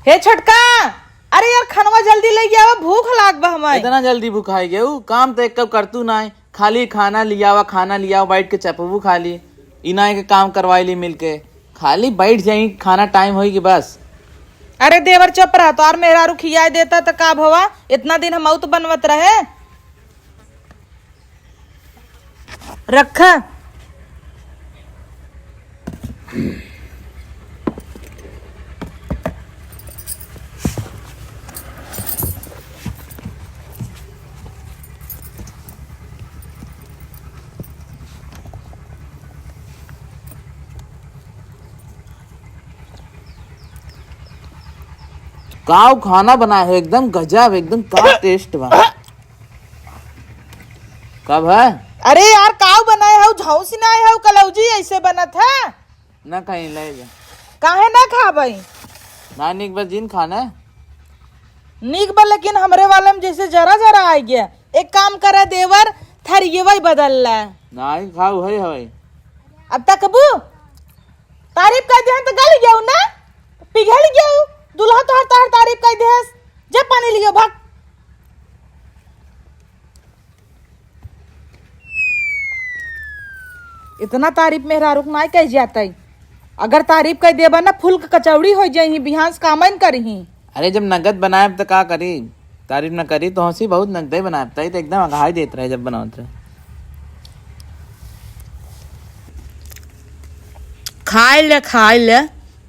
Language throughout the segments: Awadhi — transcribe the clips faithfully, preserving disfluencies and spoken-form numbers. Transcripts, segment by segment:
हे छोटका, अरे यार, खनवा जल्दी लेके आवा, भूख लाग बा हमार। इतना जल्दी भुखाई गयू? काम तो एक कब करतू ना है, खाली खाना लियावा, खाना लियावा, बैठ के चपबू खाली। इना के काम करवाई ली मिलके, खाली बैठ जाई, खाना टाइम होई कि बस। अरे देवर चुप रहा, तोहार मेहरारू खियाए देता त का भवा, इतना दिन हम औत बनवत रहे। रखा। काऊ खाना बनाए हो, एकदम गजब, एकदम का टेस्ट बा। कब है? अरे यार, काऊ बनाए हो, झौसी ना आए हो, कलौजी ऐसे बनत है। ना खाई, ले जा। काहे ना खाबई? ना, नीक बा जिन खाना। नीक बा, लेकिन हमरे वाले में जैसे जरा जरा आ गया। एक काम करे देवर, थरियवा ही बदल ले। ना, खाऊ है हवाई। अब तकबू? तारीफ कर दिहन तो गल गयो ना, पिघल गयो। दुल्हा तोहर तोहर तारीफ कर दिहस, जब पानी लियो भाग। इतना तारीफ मेहरारू के नाई कह जाता है। अगर तारीफ कर देबा ना, फूल के कचौड़ी हो जाई, बिहान से कामन करही। अरे, जब नगद बनाएब त का करी? तारीफ न करी तो हंसी बहुत, नगदे बनाएब त एकदम अघाई देत रहे जब बनावत रहे। खाए ले, खाए ले,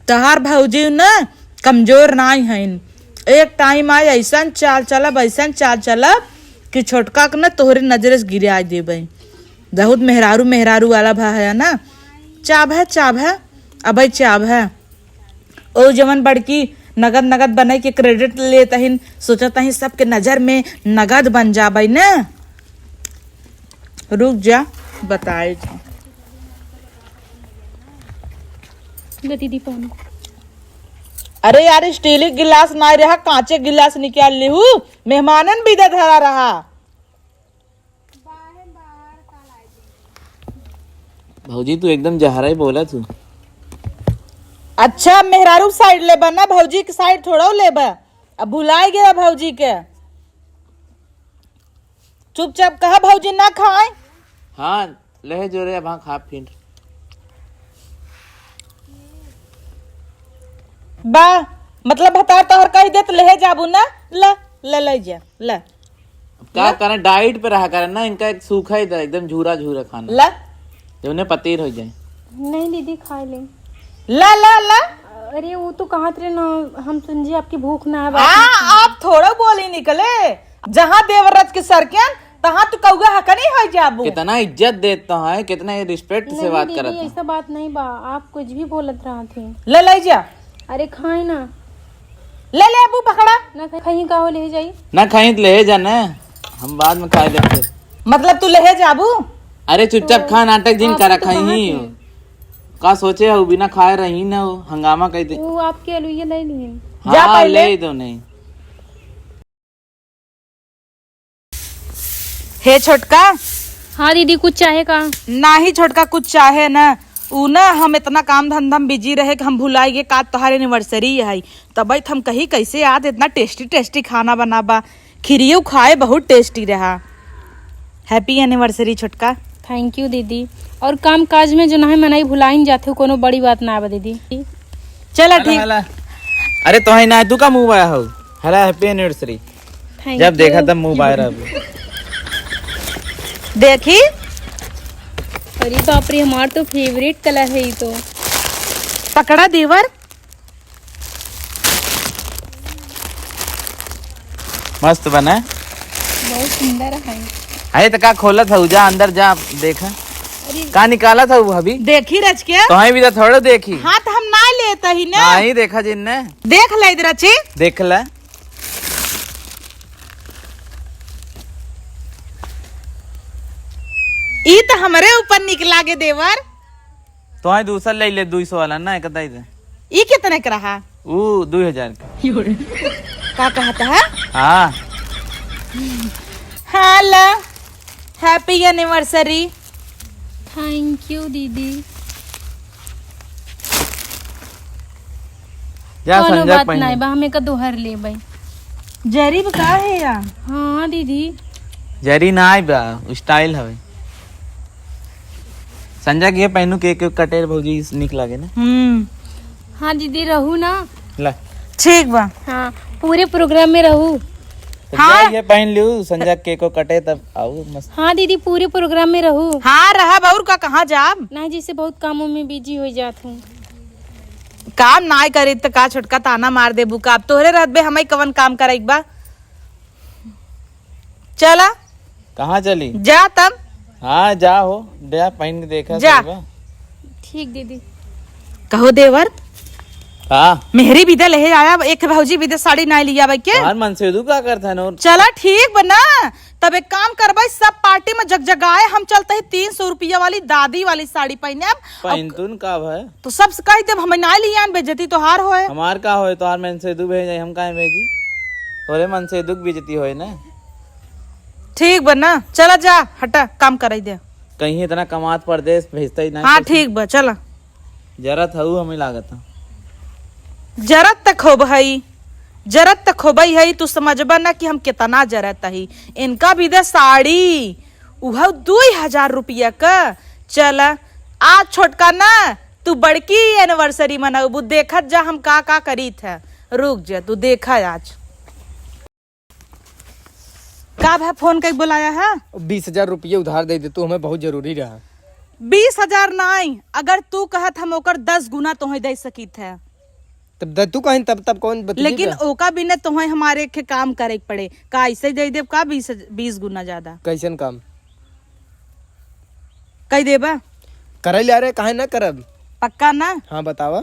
तहार भौजी न कमजोर नाई हईन। एक टाइम आए ऐसन चाल चलब, ऐसन चाल चलब कि छोटका के न तोहरे नजरे से गिराए देबे। बहुत मेहरारू, मेहरारू वाला भा है ना, चाभ है, चाभ है, अबे चाभ है। ओ जवन बड़की नगद नगद बने के क्रेडिट लेत हईन, सोचत हईन सबके नजर में नगद बन जाबे न। रुक जा, बताए जा। ले दीदी पानी। अरे यार, स्टील के गिलास ना रहा, कांचे गिलास निकाल लिहू, मेहमानन भी दे धरा रहा। भौजी, तू एकदम जहरा ही बोला तू। अच्छा, मेहरारू साइड लेबा ना, भौजी के साइड थोड़ा लेबा। अब भुलाए गया भौजी के। चुपचाप कहा भौजी ना खाए। हाँ, लहे जोरे अब हाँ खा फिर। बा, मतलब भतार तोहर कह देत लहे जाबू ना, ले, ले, ले जा, ले। अब का करें, डाइट पे रहा करें ना, इनका एक सूखा ही था, एकदम झूरा झूरा खाना। ला। जौने पतीर हो जाए। नहीं दीदी, खा ले। ला, ला, ला। अरे, वो तो कहत रहे ना, हम समझे आपकी भूख ना है, बात हाँ, नहीं। आप थोड़ा बोली निकले। जहाँ देवराज के सरकेन, तहाँ तू कौआ हकनी हो जाबू। कितना इज्जत देता है, कितना ही रिस्पेक्ट से नहीं बात दीदी, करत है। ऐसा बात नहीं बा, आप कुछ भी बोलत रहत हैं। ले, ले जा। अरे खाए ना। ले ले अबू पकड़ा। ना खाई, खाई का हो ले जाई? ना खाई तो ले जा ना, हम बाद में खाए लेते। मतलब तू ले जाबू? अरे चुपचाप तो खा, नाटक जिन आप करा, तो खाई कहाँ ही थे? हो। का सोचे हो, बिना खाए रही ना हो, हंगामा कह दे। वो आपके अलुइया ले लिए। हाँ, जा पहले। ले दो नहीं। हे छोटका। हाँ दीदी, कुछ चाहे का? नाही छोटका, कुछ चाहे ना। ऊ ना, हम इतना काम धंधा में बिजी रहे कि हम भुलाई गए का तोहार एनिवर्सरी है। तबे त हम कही कैसे आज इतना टेस्टी टेस्टी खाना बनाबा। खिरियो खाए बहुत टेस्टी रहा। हैप्पी एनिवर्सरी छोटका। थैंक यू दीदी। और काम काज में जो ना है मनई भुलाइन जाते हो, कोनो बड़ी बात ना बा दीदी। चला हला, ठीक। हला। अरे तोहई ना, तू का मुंह बाया हो? हला, हैप्पी एनिवर्सरी। Thank जब देखा you। तब मुंह बाहर आवे। देखी। अरे बाप रे, हमार तो फेवरेट कलर है ये तो। पकड़ा देवर। मस्त बना। बहुत सुंदर है। अरे तो का खोलत है, जा अंदर जा, देखा। अरे। का निकालत है वो अभी? देखी रच के। तोहई भी तो थोड़ो देखी। हाँ, तो हम ना लेता ही ना। नहीं देखा जिनने। देख ले इधर अच्छी। देख ले। ई त हमरे ऊपर निकला गे देवर। तो आई दूसर ले ले, दुई सौ वाला ना, एक दई दे। ई कितने का रहा? ऊ दुई हजार का। का कहता है? हाँ। हाँ ला, हैप्पी एनिवर्सरी। थैंक यू दीदी। जा कोनो संजय बात पहन। नाई बा, हमें का दोहर लेबै। जरी बा का है या? हाँ दीदी। जरी नाई बा, style हवे। संजय के ये पहनू के, के कटेर भौजी निक लागे ना। हम्म। हाँ दीदी, रहू ना। ला। ठीक बा। हाँ, पूरे program में रहू। तो हाँ। जा ये पहन लियो, संजय के को कटे तब आऊ मस्त। हाँ दीदी, पूरे program में रहू। हाँ, रहब, और का, कहाँ जाब? नहीं, जैसे बहुत कामों में busy हो जात हूँ। काम नाय करी त का छोटका ताना मार देबू का? अब तोहरे रहत बे हमई कवन काम करे के बा? चला। कहाँ चली? जा तब। हाँ, जा हो, जा पहन के देखा जा। सही बा। ठीक दीदी। कहो देवर। का? मेहरी बिदा लेहे आया, एक भौजी बिदा साड़ी नाय लिया बा के? तोहार मनसेदू का करत है नोर? चला ठीक बा ना, तब एक काम करबै, सब party में जगजगाए हम चलत ही तीन सौ रुपया वाली दादी वाली साड़ी पहने अब। पहनतुन का भय? तो सबसे कह देब, हमें ना लियान, बेइज्जती तोहार होए। हमार का होए, तोहार मनसेदू भेजे, हम काहे भेजी? तोरे मनसेदू के बेइज्जती होए ना। ठीक बा ना, चला जा, हटा, काम कराई दे। कहीं इतना कमात परदेस भेजता ही ना हाँ, कुछ। ठीक बा, चला। जरत हऊ हमें लागत है। जरत त खूब हई, जरत त खूबई हई, तू समझबा ना कि हम कितना जरत हई। इनका भी दे साड़ी, उहउ दुई हजार रुपया क। चल, आज छोटका ना, तू बड़की anniversary मनउबू, देखत जा हम का का करीत है। रुक जा, तू देखा आज। का भा, फोन कई बोलाया है? बीस हजार रुपये उधार दे दे तू, हमें बहुत जरूरी रहा। बीस हजार नाई, अगर तू कहत हम ओकर दस गुना तोहे दे सकीत है। तब द-, तू कहीं तब, तब कौन बतली लेकिन बा? ओका बिना तोहे हमारे के काम करे के पड़े। का ऐसे दे देब का बीस, बीस गुना ज्यादा? कैसन काम? कई देबा? करे ले रे, काहे ना करब? पक्का ना? हाँ, बतावा।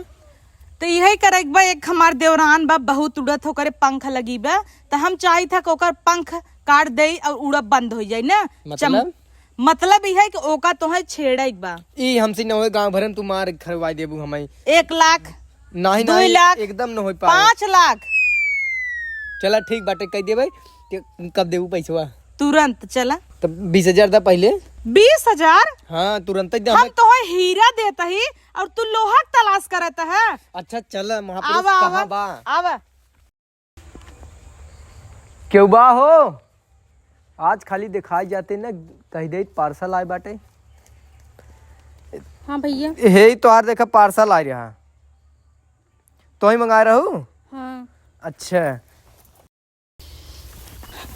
तो यही करे के बा, एक हमार देवरान बा, बहुत उड़त, ओकरे पंख लगी बा, तो हम चाहित है कि ओकर पंख काट दे और उड़ब बंद हो जाए ना। मतलब? चम-, मतलब ई है कि ओका तोहे छेड़े के बा। ई हमसे न होए, गांव भर में तू मार खरवाई देबू हमें। एक लाख, नहीं, दुई नहीं, लाख, एकदम न होई पाए। पाँच लाख। चला ठीक बाटे, कह देबे कि कब देबू पैसवा? तुरंत चला। तब बीस हजार दा पहले। बीस हजार? हाँ, तुरंत ही दे हम हमें। तोहे हीरा देत ही और तू लोहा के तलाश करत है। अच्छा चला, महापुरुष आवा, कहाँ आवा, बा? आवा। केहू बा हो? आज खाली दिखाई जाते न, कह दे parcel आए बाटे। हाँ भैया। हे तोहार देखा parcel आए रहा। तोही मंगाए रहू? हाँ। अच्छा।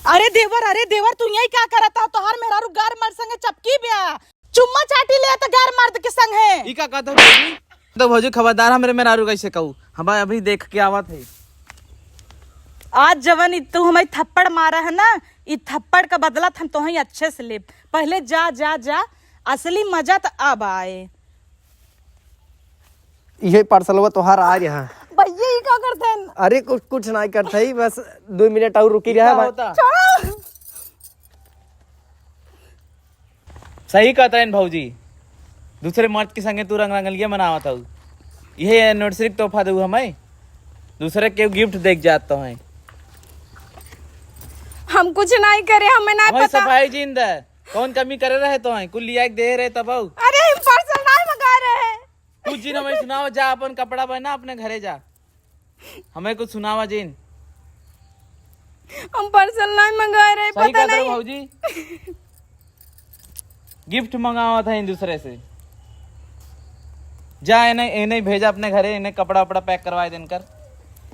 अरे देवर, अरे देवर, तू यही का करत है? तोहार मेहरारू गार मर्द संगे चपकी ब्या। चुम्मा चाटी लेत गार मर्द के संग है। ई का कहत हो भौजी? तो भौजी खबरदार हमरे मेहरारू कैसे कहू? हम अभी देख के आवत है। आज जवन ई तू हमें थप्पड़ मारा है ना, ई थप्पड़ का बदला हम तोहें अच्छे से लेब। पहले जा, जा, जा, असली मजा तो अब आए। इहे parcelवा तोहार आ रहा। भैया, ई का करते हैं? अरे, कुछ, कुछ नहीं करते ही, बस दो मिनट और रुकी रहा। का होता? छोड़ो। सही कहता है भौजी, दूसरे मर्द के संगे तू रंग रंगलिया मनावत हऊ। इहे anniversary के तोहफा देऊ हमें, दूसरे के gift देख जात तो हैं। हम कुछ नहीं करे, हमें नहीं हमें पता। सफाई जीन दे, कौन कमी करे रहे तो हैं, कुल लिया के दे रहे तब आऊ। अरे हम parcel नहीं मंगा रहे। कुछ जिन हमें सुनावा, जा अपन कपड़ा पहना, अपने घरे जा। हमें कुछ सुनावा जिन। हम parcel नहीं मंगाए रहे, सही पता कहत है नहीं। भौजी, gift मंगावा था इन दूसरे से। जा इन्हें, इन्हें भेजा अपने घरे, इन्हें कपड़ा वपड़ा pack करवाए देनकर।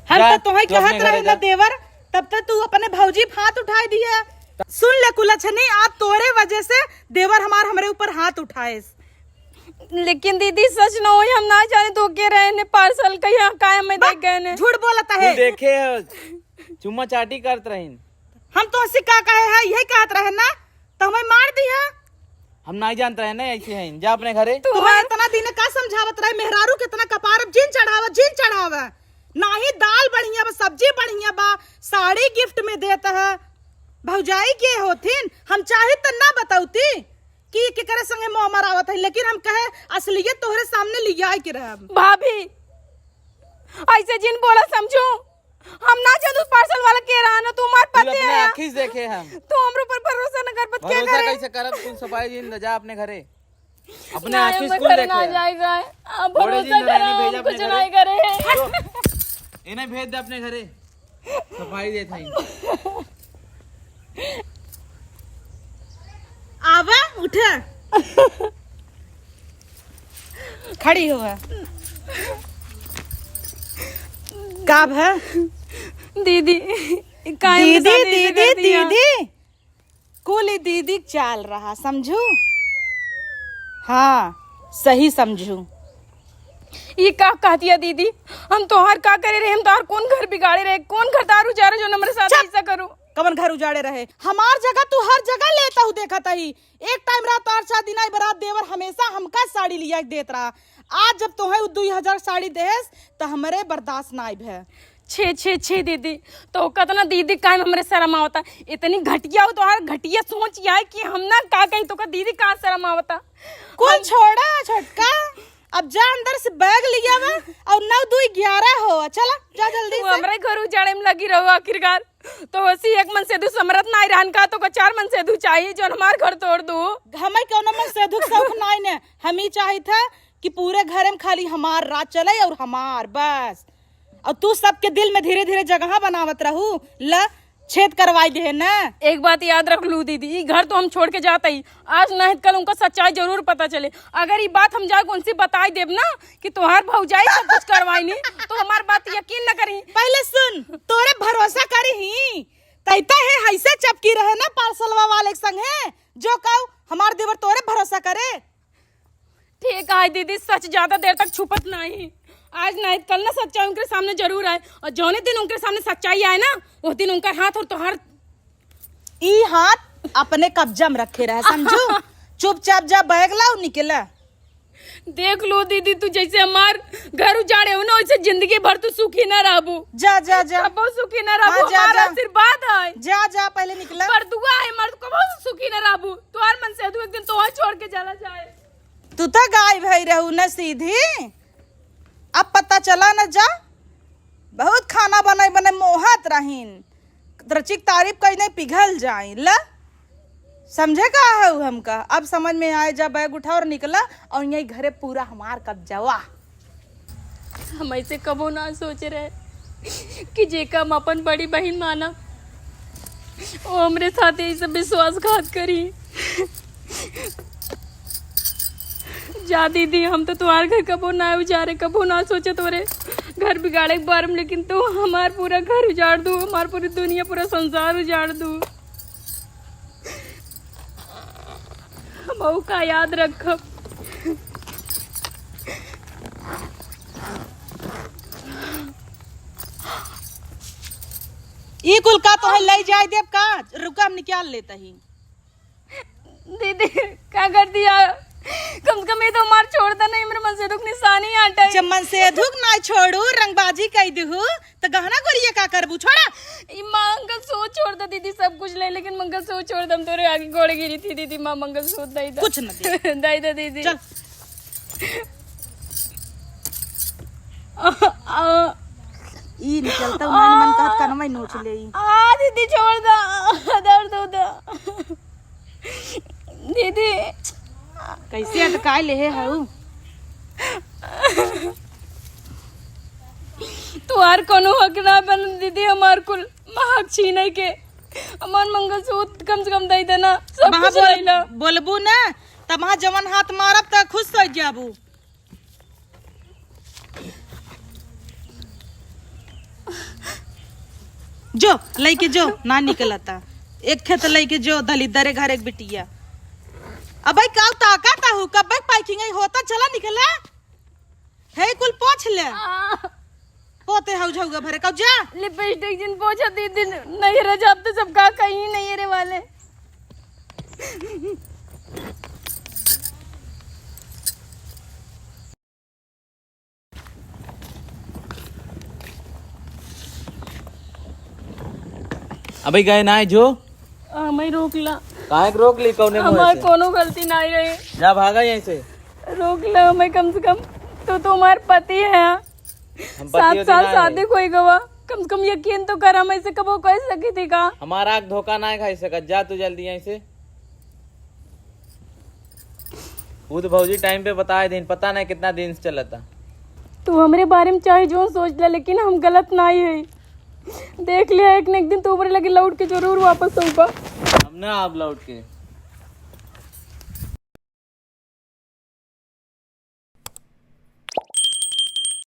हम जा, तो तुम्हें तू अपने कहत घरे रहे ना जा। देवर, तब तो तू अपने भौजी पे हाथ उठाए दिया। सुन ले कुलछनी, आज तोरे वजह से देवर हमार हमरे ऊपर हाथ उठाएस। लेकिन दीदी, सच न होई, हम ना जाने तो के रहे ने parcel कहिया काय में बा, देख गए ने। झूठ बोलत है। तू देखे है, चुम्मा चाटी करत रहीन। हम तो हंसी का कहे है, यही कहत रहे ना, तो हमें मार दिया। हम नहीं जानत रहे ना, ऐसे हैं, जा अपने घरे। तू तुम्हें हमार इतना दिन का समझावत रहे, मेहरारू कितना कपार अब जिन चढ़ावा, जिन चढ़ावा। नाही दाल बढ़िया बा, सब्जी बढ़िया बा, साड़ी gift में देत है। भौजाई के होथिन, हम चाहे त ना बतौती कि केकरे संगे मोह मरावत है, लेकिन हम कहे असलियत तोहरे सामने लियाए के रहब। भाभी, ऐसे जिन बोला समझू, हम ना जानू parcel वाला के रहा ना, तू हमार तू पति अपने है। आँखी से देखे हम। तू हमरे ऊपर भरोसा न कर, बत क्या भरोसा करे? कैसे करब? तू सफाई जिन जा अपने घरे। अपने ना, आँखी से हम कुल घर ना देखे। जाएगा। आप बड़े भरोसा जिन करा, नारायणी भेजा हम अपने कुछ घरे। नहीं करे हैं। जो इन्हें भेज दे अपने घरे, सफाई देत हई। आवा, उठा। खड़ी हुआ। का भा? दीदी, काहे हमरे दीदी, साथ ऐसे दीदी, कर दिया? दीदी। कुल ई दीदी क चाल रहा, समझू? हाँ, सही समझू। ई का कहतिया दीदी? हम तोहार का करे रहे? हम तोहार कौन घर बिगाड़े रहे? कौन घर तोहार उजारे जो हमरे साथ चुप! ऐसा करू? कवन घर उजाड़े रहे? हमार जगह तू हर जगह लेता हूँ, देखत ही। एक टाइम रहा तोहार शादी, नाई बरात देवर हमेशा हमका साड़ी लिया के देत रहा। आज जब तोहे उ दुई हजार साड़ी देहेस, त हमरे बर्दाश्त नाई भे। छे, छे, छे दीदी, तो कतना दीदी काहे में हमरे शर्म आवता। इतनी घटिया हो तोहार, घटिया सोच ये है कि हम ना का कही तो का दीदी का शर्म आवता। कुल हम छोड़ा छोटका, अब जा अंदर से बैग लिया आवा और नौ दुई ग्यारह हो, चला जा जल्दी तू से। हमरे घर उजाड़े में लगी रहो आखिरकार। तो वसी एक मनसेधू समरत नाई रहन का, तो का चार मनसेधू चाहिए जो हमार घर तोड़ दू। हमें कौनो मनसेधू के शौक नाई ने, हम ही चाहित है कि पूरे घर में खाली हमार राज चले और हमार बस। और तू सबके दिल में धीरे धीरे जगह बनावत रहू, ल छेद करवाई दे ना। एक बात याद रख लू दीदी, ई घर तो हम छोड़ के जात ही, आज नहीं कल उनका सच्चाई जरूर पता चले। अगर ई बात हम जाके उनसे बताई देब ना कि तोहार भौजाई सब कुछ करवाई नी, तो हमार बात यकीन न करी। पहले सुन, तोरे भरोसा करी ही, तैते है हैसे चपकी रहे ना पार्सलवा वाले के संग है, जो कहू हमार देवर तोरे भरोसा करे। ठीक है दीदी, सच ज्यादा देर तक छुपत नहीं। आज नहीं कल ना सच्चाई उनके सामने जरूर आए, और जौने दिन उनके सामने सच्चाई आए ना, उस दिन उनका हाथ और तोहार ई हाथ अपने कब्जा में रखे रहे, समझू? चुपचाप जा, बैग लाओ, निकला। देख लो दीदी, तू जैसे हमार घर उजाड़े हो ना, वैसे जिंदगी भर तू सुखी ना रहबू। जा, जा, जा। कबो सुखी ना रहबू, हाँ, जा, हमार जा। आशीर्वाद है। जा, जा, पहले निकला। पर दुआ है, मर्द कबो सुखी ना रहबू। तोहार मनसेधू एक दिन तोहार छोड़ के चला जाए। तू तो गाय भई रहू न सीधी, अब पता चला न जा। बहुत खाना बनाई बनाई मोहत रहीन, रचिक तारीफ कई नहीं पिघल जाई। ल समझे का हऊ हमका, अब समझ में आए। जा बैग उठा और निकला, और यही घरे पूरा हमार कब्जावा। हम ऐसे कबो ना सोचे रहे कि जेका हम अपन बड़ी बहिन मानब, वो हमरे साथे ई सब विश्वासघात करी। जा दीदी, हम तो तुम्हार घर कबो ना उजारे, कबो ना सोचे तोरे घर बिगाड़े के बारे में, लेकिन तू हमार पूरा घर उजाड़ दू, हमार पूरी दुनिया, पूरा संसार उजाड़ दू। हम का याद रखब। ई कुल का तोहे लई जाए देब का? रुका, हम निकाल लेत ही। दीदी, का कर दिया? कम से कम ये तो हमार छोड़ दे, नहीं मेरे मनसेधू के निशानी हटे। जब मनसेधू के ना छोड़ू, रंगबाजी कई दिहू, तो गहना गुरिया का करबू? छोड़ा। ई मंगलसूत्र छोड़ दे दीदी, सब कुछ ले, लेकिन मंगलसूत्र छोड़ दे, हम तोरे आगे गोड़ गिरी थी दीदी, माँ मंगलसूत्र दे दे। कुछ न दे। दे दे दीदी। चल। आ, आ। ई निकलता मन मन कहत कनवा नोच ले ई। आ दीदी छोड़ दे, दर्द होता। दीदी। कैसे अटकाए लेहे हऊ? तोहार कोनो हक ना बन दीदी, हमार कुल महक छीने के। हमार मंगलसूत्र कम से कम दे देना, सब वहाँ कुछ बोल-, ले ला। बोलबू ना, तब वहाँ जवन हाथ मारब त खुश हो जाबू। जो, लइके जो, ना निकलता। एक खेत लइके जो, दलिद्दर घर एक बिटिया। अबे काल ताकत हूँ, कब्बे packing ही होता, चला निकला। हे कुल पोछ ले। आ। पोते हऊ झउगा भरे, कब जा। लिपस्टिक जिन पोछा दीदी, नहीं रे, जब तो सबका कहीं नहीं रे वाले। अबे गए ना है जो? हमें रोक ला। काहे के रोक ली? कौने मुंह हमार से? कोनो गलती नहीं रही। जा भागा यहीं से। रोक ला हमें कम से कम। तू तो हमार पति है। हम पति सात होते साल ना शादी है। कोई गवा। कम से कम यकीन तो कर, हम ऐसे कबो कह सकी थी का? हमारा आँख धोखा ना खाई सकत। जा तू जल्दी यहीं से। वो तो भौजी टाइम पे बताए दिन, पता नहीं कितना दिन से चलता। तू हमरे बारे में चाहे जौन सोच ले, लेकिन हम गलत नाहीं है। देख लिया, एक न एक दिन तू हमरे लगे लौट के जरूर वापस आउबा। हम ना आब लौट के।